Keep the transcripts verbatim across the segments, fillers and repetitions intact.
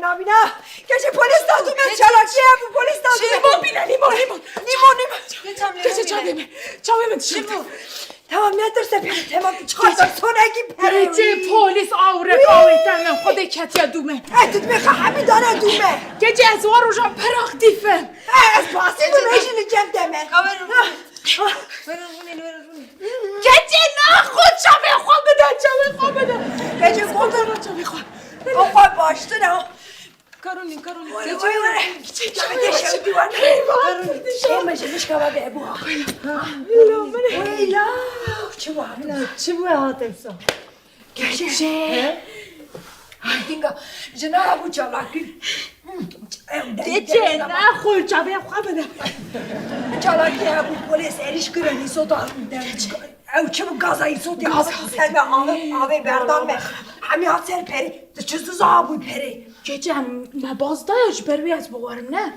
Nabîna, keçê polîs da dû me, çalakî hebû, polîs da dû me. Lîmon bîne, lîmon, lîmon. Lîmon, lîmon. Keçê çavê me, çavê me dişim. Tamam, ne tirse pêre, tamam, tu çiqas da sonekî pere. Keçê polîs awre awê te me, xwedê ketiye dû me. E, tu dibê xa hemî dane dû me. Keçê ez wa rojan per aktif im. E, ez pasî bû mejî li cem de me. Kamerun. Werin rûnên, werin rûnên. Keçê naxwe çavê xwe bide, çavê xwe bide. Keçê xwe bide, çavê xwe. O xwe baştir e. Karolîn, Karolîn. Were, were, were. Çavê te şewitî were. Eyvah. Ê, me ji mişka ve bê bû. Weyla, çi wa? Çi bû hate wisa? Keçê. He? Ay, dinga, jina hebû çalakî. Keçê, naxwe çavê xwe bide. Çalakî hebû, polês êrîş kirin, îsota. Ew çi bû, gaza îsotê. Gaz. Ser me avê, avê berdan me. Hemî hat ser perê. Tu çi ziza hebû perê? Keçê, me baz daye, ji ber wê ez biwerim, ne?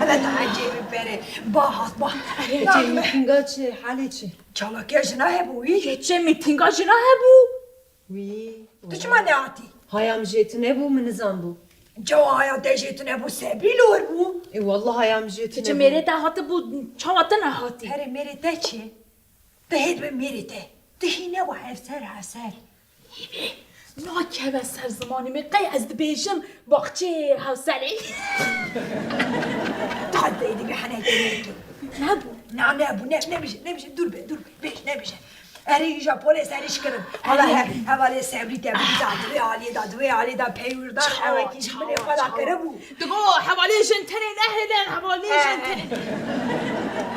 Hele tu ecêbî perê. Ba hat, ba. Erê, Yardım et. Mîtinga çi, halê çi? Çalakiya jina hebû wî? Keçê, mîtinga jina hebû. Wî. Tu çima nehatî? Haya min jê tune bû, min nizanbû. Çawa haya te jê tune bû, Sebrî li wir bû? Ê, wallah haya min jê tune bû. Keçê, mêrê te hatibû, çawa te nehatî? Herê mêrê te çi? Tu hê dibe mêrê te. Tu hî nebû hevser hevser. Hîvî, nakeve ser zimanê min, qey ez dibêjim baxçeyê hewselê. Qey dibê henekê nebû. Nebû. Na, nebû, ne, nebêje, nebêje, dûr be, dûr be, bêj, nebêje. Erê, îja polês êrîş kirin. Hala he-, hevalê Sebrî te bîza, di vê aliyê de, di vê aliyê de peywirdan ewekî ji min ê xwe de kiribû. Digo, hevalê jin tenê nehêlin, hevalê jin tenê.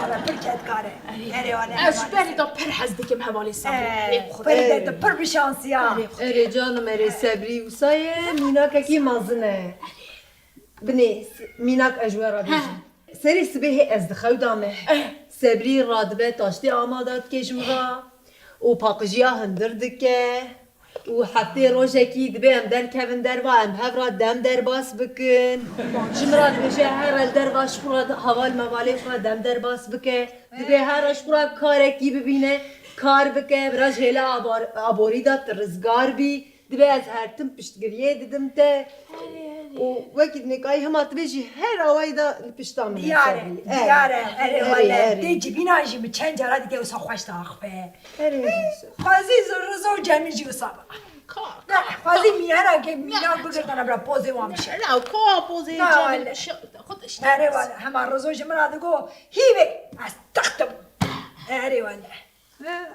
Hala pir kedkar e. Erê, wale, ez ji berê de pir hez dikim hevalê Sebrî. Erê, Xwedê. Pir de tu pir bi şansiya. Erê, Xwedê. Erê, canim, erê, Sebrî wisa ye, mînakekî mezin e. Binê, mînak ez ji we re bêjim. Serê sibehê ez di xew de me. Eh. Sebrî radibe taştê amade dike ji min re û paqijiya hundir dike û heftê rojekî dibê em derkevin derva, em hev re dem derbas bikin. Ji min re dibêje, her el derva ji xwe re heval mevalê xwe re dem derbas bike. Dibê her re ji xwe re karekî bibîne, kar bike, bira ji hêla abar-, aborî de tu rizgar bî. Dibê ez her tim piştgiriyê didim te. Erê, erê. Û wekî nikayî hima tu bêjî her awayî de li pişta min e. Diyar e, Sebrî. Erê. Diyar e, erê, erê, wele. Erê. Tê civînan jî min çend cara dike wisa xweş diaxife. Erê, erê. Xwezî Rizo û Cemîl jî wisa ba. Ka, ka. Ne, xwezî mî-, hera ke mîna bigirtana bira pozê wan bişe. Ne, ka pozê Cemîl bişe. Xwe de işte. Erê wele, hema Rizo ji min re digo, hîvê, ez textim. Erê wele.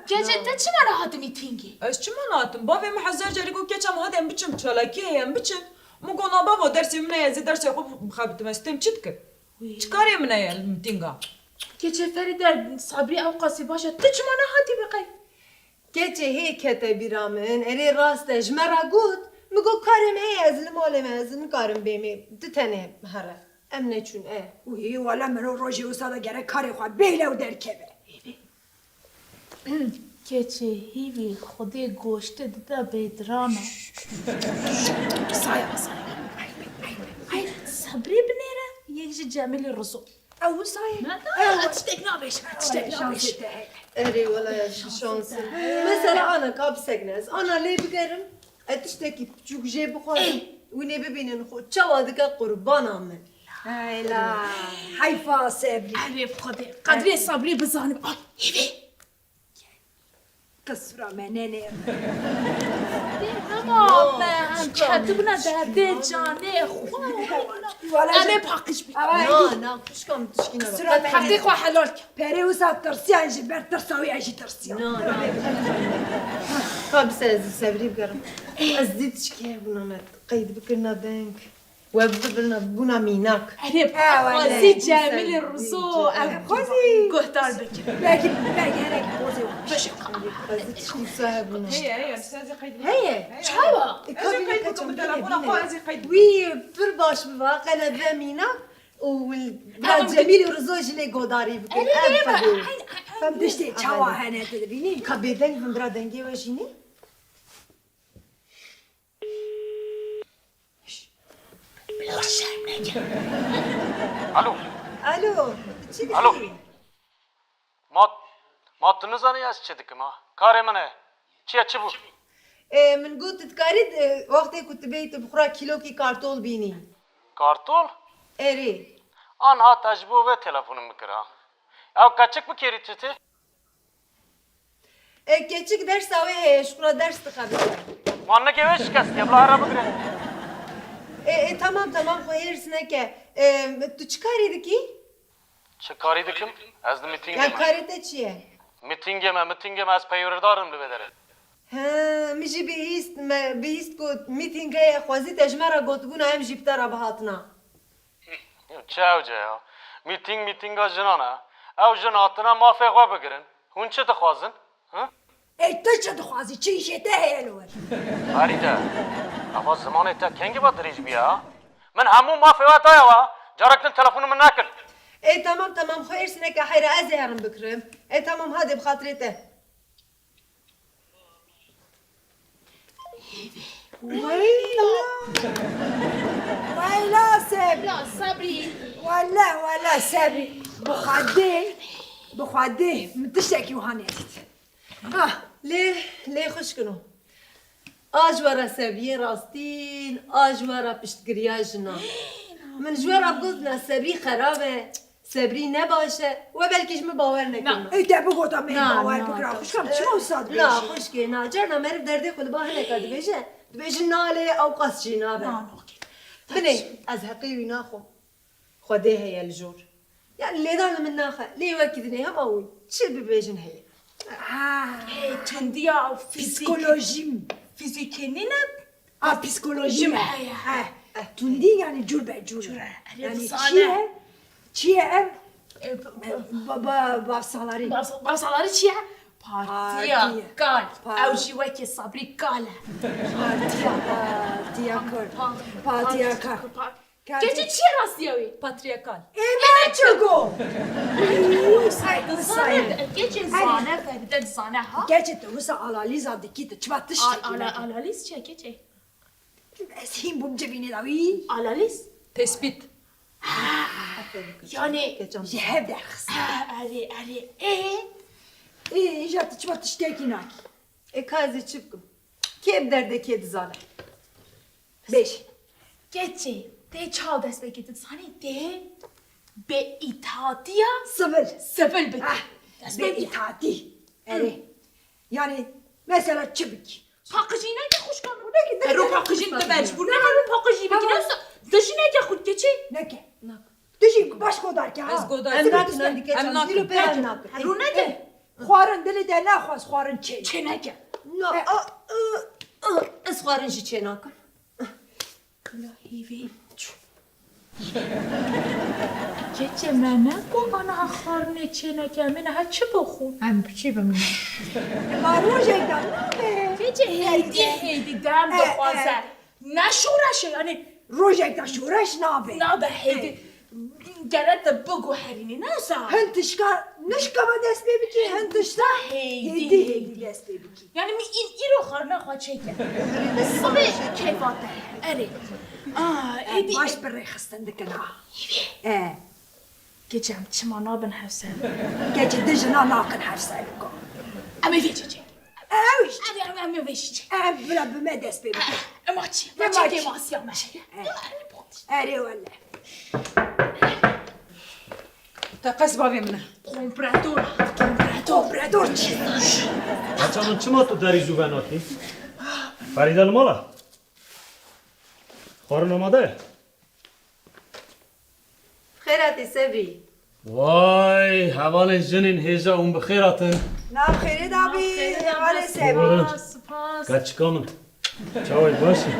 Keçê, te çima nehatî mîtîngê? Ez çima nehatim? Bavê min hezar carî got, keçe min hadi em biçin çalakiyê heye, em biçin. Min got, na bavo, dersê min heye, ez ê dersê xwe bixebitim, ez têm çi dikim? Wî. Çi karê min heye li mîtînga? Keçê Ferîde, Sabrî ewqasî baş e, tu çima nehatî bi qey? Keçê hê kete bîra min, erê rast e, ji me re got, min got, karê min heye, ez li malê me, ez nikarim bêmê, tu tenê here. Em neçûn, e. Wî, wele min o rojê wisa de gerek karê xwe bêle û derkeve. Keçê hîvî Xwedê goştê dide bêdirana. Saya, saya. Ay, Sebrî binêre, yek jî Cemîlî Rizo. Ew wisa ye? Ne, ne, tiştek nabêje, tiştek nabêje. Erê, wela ya şansım. Mesela ana ka bisekine ez. Ana lê bigerim. Ez tiştekî piçûk jê bixwazim, wînê bibînin xwe çawa dike qurbana min. Heyla, heyfa Sebrî. Erê Xwedê, qedrê Sebrî bizanim. Ay, hêvê. Qisura me nenê. Hema me em ketibûna derdê canê xwe. Wala em ê paqij bî. Na, na, xwişka min tişkî nebe. Qisura me. Heqê xwe helal ke. Perê wisa tirsiyan ji ber tirsa wî ez jî tirsiyan. Na, na. Ka bise ez li Sebrî bigerim. Ez dî tişkî hebûna me qeyd bikirina deng. We bibirina bûna mînak. Erê, xwezî Cemîlê Rizo, ev xwezî guhdar bikin. Belkî, belkî herek pozê wan. Xwezî tişkî wisa hebûna. Heye, heye, ez ê qeyd bikim. Heye. Çawa? Ez ê qeyd bikim, bi telefona xwe ez ê qeyd bikim. Wî pir baş biva, qene ve mînak. Û wil-, bira Cemîl û Rizo jî lê godarî bikin. Erê, ev erê, xwedê. Ev diştê çawa hene tu dibînî? Ka bêdeng bin bira dengê we jî ne? Bila şerm neke. Alo. Alo. Çi dikî? Alo. Ma, ma tu nizanî ez çi dikim ha? Karê min e. Çi ye, çi bû? E, min got, tu dikarî, e, wextê ku tu bêyî, tu bi xwe re kîlokî kartol bînî. Kartol? Erê. Anha te ji bo vê telefonê min kir ha. Ew keçik bi kêrî çi tê? E, keçik dersa wê heye, ji xwe re ders dixebite. Wan neke wê şikestiye, bila here bigire. E, e, tamam, tamam, xwe hêrs neke. E, tu çi karî dikî? Çi karî dikim? Ez di mîtingê Ya me. karê te çi ye? Mîtingê me, mîtingê me, ez peywirdarim li vê derê. He, min jî bihîst, me bihîst ku mîting heye, xwezî te ji me re gotibûna em jî bi te re bihatina. Çi ewce ya? Mîting mîtinga jinan e. Ew jin hatine mafê xwe bigirin. Hûn çi dixwazin? Hi? Ê, tu çi dixwazî? Çi îşê te heye li wir? Ferîde, eva zimanê te kengî ve dirêj bûye ha? Min hemû mafê we daye we. Carek din telefonê min nekir. Ê, tamam, tamam, xwe hêrs neke heyre, ez ê herim bikirim. Ê, tamam, hadê bi xatirê te. Weyla. Weyla Sebrî. Ya Sebrî. Wele, wele Sebrî. Bi Xwedê, bi Xwedê min tiştekî wiha nedît. Ah, lê, lê xwişkino. A ji we re Sebriyê rastîn, a ji we re piştgiriya jinan. Min ji we re bigotine Sebrî xerab e, Sebrî ne baş e. We belkî ji min bawer nekirina. Na. Ê, te bigota me Na, bawer na, bikira. na. Xwişka min, çima wisa dibêjî? Na, xwişkê, na. Carna meriv derdê xwe li ba hineka dibêje. Dibêjin nalê, ew qas jî nabe. Na, na, okey. Binê, ez heqê wî naxwim. Xwedê heye li jor. Yani lêdan li min naxe. Lê wekî dinê hema wî. Çi bibêjin heye. Ah. Hey, tundiya fizîk. Psikolojîm. Fizîkê nîne. A, psikolojî Jim me. Heye. He. Tundî yani cur be cur. Cur e. Erê Yani dizane. çi ye? Çi ye ev? E, b- b- Ba, ba, ba salarî. Bas- Basaları çi ye? Partiya Partiya. Kal. Par- Ew jî wekî Sabrî Kal e. Partiya, partiya kal. Pa- Partiya kal. pa- Kal- Keçê çi ye rastiya wî? Patriyakal. Ê, me çi go? Ay, dizane, Ay. keçê Ay. zane, Ferîde dizane ha? Keçê te wisa analîza dikî, te çima tiştekî Al- ala- neke? Analîz çi ye keçê? Ez hîn bûm civînê de wî. Analîz? Tespît. Ha, yani Geçen Ji hev derxist. Ha, erê, erê. Ê? Ê, îja tu çima tiştekî nakî? E, ka ez ê çi bikim? Kê bi derdê kê dizane? Bêj. Keçê, tê çaw dest pê kir, tu dizanî tê bêîtatiya Sivil. sivil bike. Ah, Dest pê bêîtatî. Erê. Yani mesela çi bikî? Paqijî neke xwişka min. Belkî Ero paqijî tu mecbûr ne ero paqijî bikî. Tamam. Nefsa tu jî neke xwe keçê. Neke. Nak. Tu jî baş godar ke ha. Ez godar Em Em nakin, nakin. em diket Em çam. nakin. Zîro pê em nakin. Ero neke. Xwarin dilê te naxwaz xwarin çê. Çê neke. Na, E. a, ı, ı, ez xwarin jî çê nakim. Bila hîvî. Keçê me ne ku ana xwarinê çê neke, min ha çi bixwin? Em bi çi bimin? Ma rojek de nabe. Keçê hêdî hêdî dem E, dixwaze. e. Ne şoreş e, yani Rojek de şoreş nabe. Nabe hêdî. Gerek te biguherînî, ne sa? Hin tişka nişka me dest pê bikî, hin tişta Hêdî, hêdî, hêdî. hêdî dest pê bikî. Yani min î- îro xwarina xwe çêke. Sibê keyfa te. Erê. Ah, Eh, êdî. Baş bi rêxistin dikin ha. Eh. Keçê em çima nabin hevser? Keçê di jina nakin hevser biko. Em ê vê çê çêkin. Ew jî. Em, em, em ê vê jî çêkin. Em bila bi me dest pê bikin. Em a çi? Em Ma a çi çi? kêmasiya me. Eh. Ya, em ê bot. Erê wele. Te qes bavê min e. Komprador, komprador. Komprador çi? Haça min çima tu derî zû venakî? Ferîde li mala? Xwarin amade ye? Xêr hatî Sebrî. Vay, hevalên jinên hêja hûn bi xêr hatin. Nav xêrê dabî, Nav xêrê hevalê dabî. Sebrî. Spas, spas. Keçika min. Çawa yî, baş î?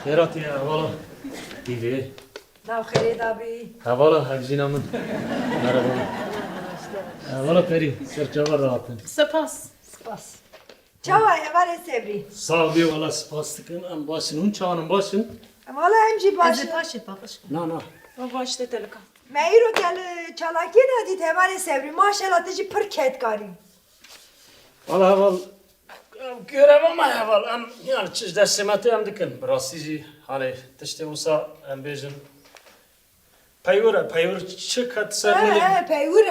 Xêr hatî hevala. Hîvê. Nav xêrê dabî. Hevala hevjîna min. Merhaba. Hevala Perî, ser çava rahatin. Spas. Spas. Çawa hevalê Sebrî? Sax bî, wela spas dikim. Em baş in. Hûn çawan in, baş in? Wela em jî baş in. Ez ê paşê paqij kim. Na, na. Baş te telika. Me îro te li çalakiyê nedît hevalê Sebrî. Maşela tu jî pir kedkarî. Wela heval, ev göreva me heval. Em, yani çi ji destê me tê em dikin. Bi rastî jî, hani tiştê wisa em bêjin, Peywir e, peywir çi ket ser He, nî? he, peywir e.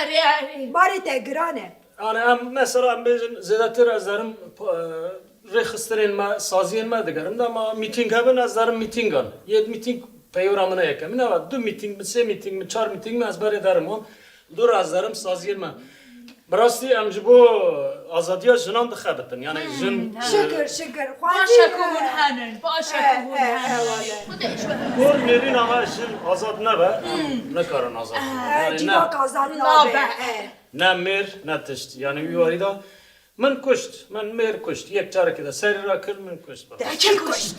Erê, erê. Barê te giran e. Yani em, mesela em bêjin, zêdetir ez derim, e, rêxistinên me, saziyên me digerim. Dema mîtîng hebin, ez derim mîtîngan. Yê mîtîng peyora min e yeke. Min eva du mîtîng, min sê mîtîng, min çar mîtîng, min ez berê derim wan. Dûr ez derim saziyên me. Bi rastî em ji bo azadiya jinan dixebitin. Yani jin... Şikir, şikir. Xwezî, Baş e ku hûn henin, baş e ku hûn henin. Xwedê ji we Gor mêrîna me jin azad nebe, em nikarin azad bin. E, Yani ne, civak azad nabe. Nabe. E. Ne mêr, ne tişt. Yani wî warî de min kuşt, min mêr kuşt. Yek carekê de serî rakir, min kuşt. Te kî kuşt?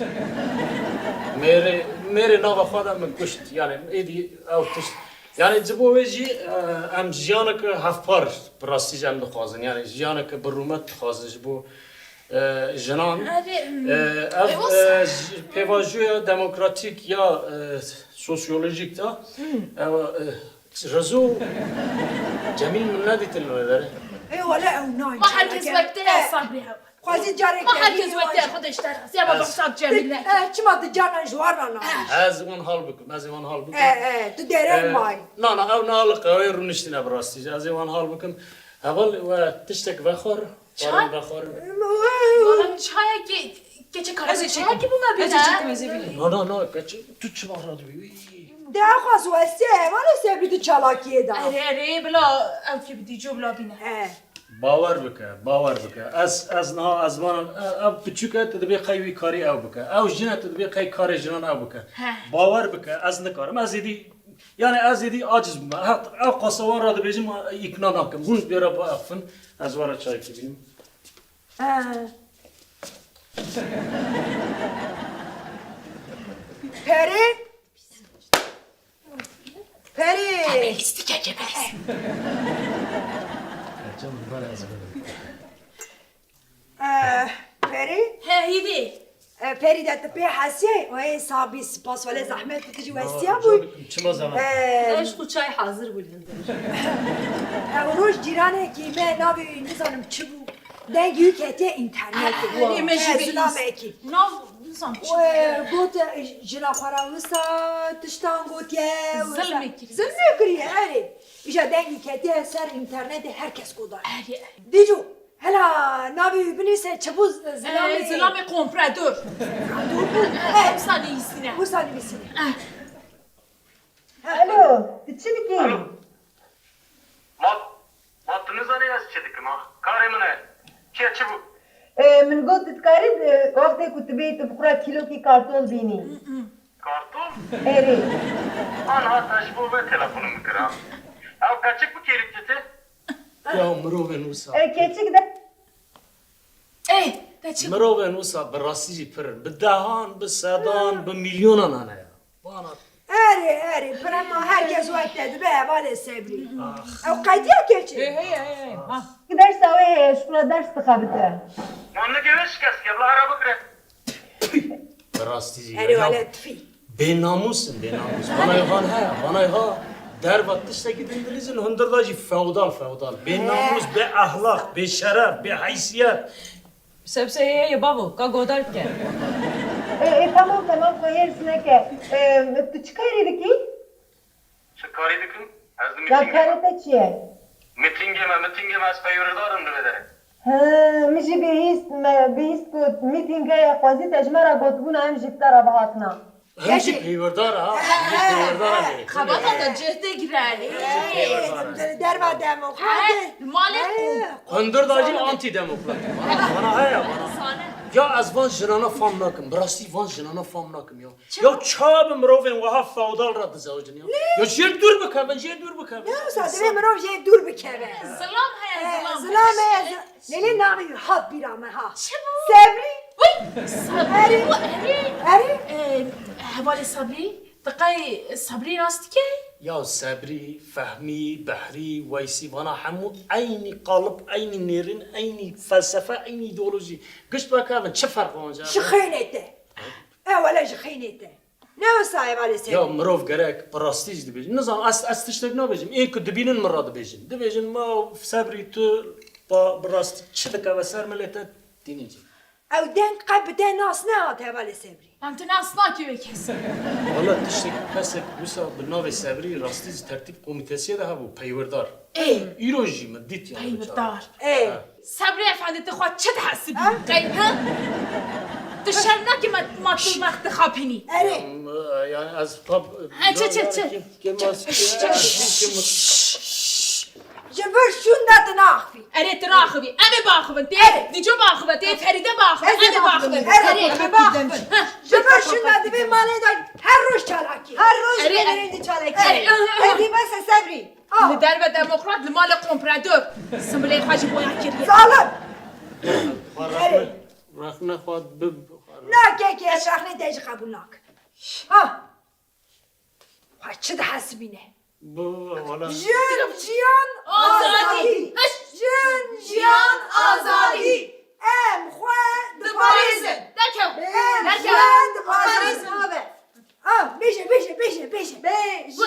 Mêrê, mêrê nava xwe de min kuşt. Yani êdî ew tişt. Yani ji bo wê jî, e, em jiyaneke hevpar bi rastî jî em dixwazin. Yani jiyaneke bi rûmet dixwazin ji bo, e, jinan. Erê, E, ev, e, wisa e, j-, pêvajoya demokratîk ya, e, sosyolojîk de, ev, e, Rezo Cemîl min nedîtin li wê derê. Ê wele ew nayên Ma herkes careke. Wek te ya, Sabrî hew. Xwezî careke Ma herkes wek te, Xwedê ji te razî. Ama bexsa Cemîl ne. E, çima tu carna ji wan re nayî? Ez wan hal bikim, ez ê wan hal bikim. E, e, tu dereng may. Na, na, ew ne aliqe, ew ê rûniştîne bi rastî. Ez ê wan hal bikim. Heval we tiştek vexwar, Çay? Xwarin vexwarin. Bana çayekî, keçe karabê çayekî bû me bîne. Ez ê çekim, ez ê bînim. Na, na, na, keçe, tu çima radibî? De xwaz westiye, hevalê Sebrî tu çalakiyê da. Erê, erê, bila ew kê bi dîco bila bîne. He. Bawer bike, bawer bike. Ez, ez niha, ez vana, ev, ev piçûk e, tu dibê qey wî karî ew bike. Ew jin e, tu dibê qey karê jinan ew bike. He. Bawer bike, ez nikarim. Ez êdî, yani ez êdî aciz bûme. Ev qasa wan re dibêjim, îkna nakim. Hûn bêre biaxifin, ez we re çayekî bînim. He. Perê? Perê. Lîstikeke bes. Eh, Perê? He, hîvê. Eh, Perî de tu pê hesiyê? Wê Sabî, spas wele zehmet tu jî westiya bû. Çima zehmet? Eh, Eşq û çay hazir bû li hundir. Ew roj cîranekî me navê wî nizanim çi bû. Dengê wî ketiye înternetê. Erê, me jî bihîst. Zilamekî. Nav, nizam çi. Got, jina xwe re wisa tiştan gotiye, wisa. Zilmê kiriye. Zilmê kiriye, erê. Îja dengê ketiye ser înternetê, her kes guhdar. Erê, erê. Dîco, hela navê wî binivîse çi bû, z-, zilamê? Ee, zilamê komprador. Komprador bû. Ee, wisa nivîsîne. Wisa nivîsîne. Ee. Alo, tu çi dikî? Alo. Ma, ma tu nizanî ez çi dikim ha? Karê min e. Çi ye, çi bû? E, min got, tu dikarî, e, wextê ku tu bêyî, tu bi xwe re kîlokî kartol bînî. Kartol? Erê. Anha te ji bo vê telefonê min kir ha. Ew keçik bi kêrî dite? Ya mirovên wisa. E, keçik de. Ê, te çi? Mirovên wisa bi rastî jî pir in. Bi dehan, bi sedan, bi milyonan hene ya. Bana. Erê, erê, pirema herkes wek te dibe hevalê Sebrî. Ax. Ew qediya keçê. Ê, heye, heye, heye. Ha. Dersa wê heye, ji xwe ders dixebite. Mamlekê wê şikest ke, bila hera bikire. Bi rastî jî. Erê, ya, wele tifî. Bênamûs in, bênamûs. Vanayê van heye, vanayê ha derva tiştekî din dilîzin, hundir da jî feodal, feodal. Bênamûs, bêehlaq, bêşeref, bêheysiyet. Sebseyê ye bavo, ka godar bike. E, e, tamam, tamam, xwe hêrs neke. E, tu çi karî dikî? Çi karî dikim? Ez di Ya mîtîngê me. Karê te çi ye? Mîtîngê me, mîtîngê me, ez peywirdarim di vê derê. He, min jî bihîst, me bihîst ku mîtîng heye, xwezî te ji me re gotibûna em jî bi te re bihatina. Him jî peywerdar ha. Him jî peywerdar ha. Xebata te cih tê girelî. Derva demokrat. He, li malê. Hundir da jî antidemokrat. Bana, bana heye, bana. Sane. Ya ez van jinana fam nakim. Bi rastî van jinana fam nakim ya. Çima? Ya çawa bi mirovên wiha feodal re dizewicin ya? Ne? Ya jê dûr bikevin, jê dûr bikevin. Ne wisa divê mirov jê dûr bikeve. Zilam heye, zilam. Zilam heye. Lê lê navê wî hat bîra me ha. Çi bû? Sebrî. Wî, Sebrî bû, erê. Erê. Erê. Ee, hevalê Sebrî, tu qey Sebrî nas dikey? Ya Sebrî, Fehmî, Behrî, Weysî, vana hemû eynî qalib, eynî nêrîn, eynî felsefe, eynî îdeolojî. Gişt vekevin, çi ferq wan ji... Ji xeynê te. E wele ji xeynê te. Ne wisa hevalê Sebrî. Ya mirov gerek bi rastî jî dibêjin. Nizanim, ez, ez tiştek nabêjim. Ê ku dibînin min re dibêjin. Dibêjin, ma Sebrî tu ba, bi rastî çi dikeve ser milê te, dînî cî. Ew deng qe bi te nas nehat hevalê Sebrî. Em tu nas nakî wê kesî. Wala tiştek pesek wisa bi navê Sebrî rastî ji tertîb komîtesiyê de hebû, peywerdar. Ê. Îro jî min dît yani. Peywerdar. Ê. Sebrî efendi tu xwe çi dihesibî? Qey ha? Tu şerm nakî me ma tu mex dixapînî? Erê. Yani ez tab... Ha çi çi çi? Ji vir şûnde tu naxivî. Erê tu naxivî. Em ê baxivin. Tê Dîco baxive, tê Ferîde baxive. Em ê baxivin. Erê em ê baxivin. Ji vir şûnde di vê malê de her roj çalakî. Her roj Erê, erê. Erê di çalakî. Erê, ah, ah. Hêdî bes e Sebrî. Ah. Li derve demokrat, li malê komprador. Simbilê xwe jî boya kiriye. Zalim. Erê. Rexne xwe bi... Na kekê ez rexnê te jî qebûl nakim. Ha. Xwe çi dihesibîne? Jin, jiyan, azadî. Jin, jiyan, azadî. Em xwe diparêzin. Derkew. Em xwe diparêzin. Ah, bêje, bêje, bêje, bêje. Bêje.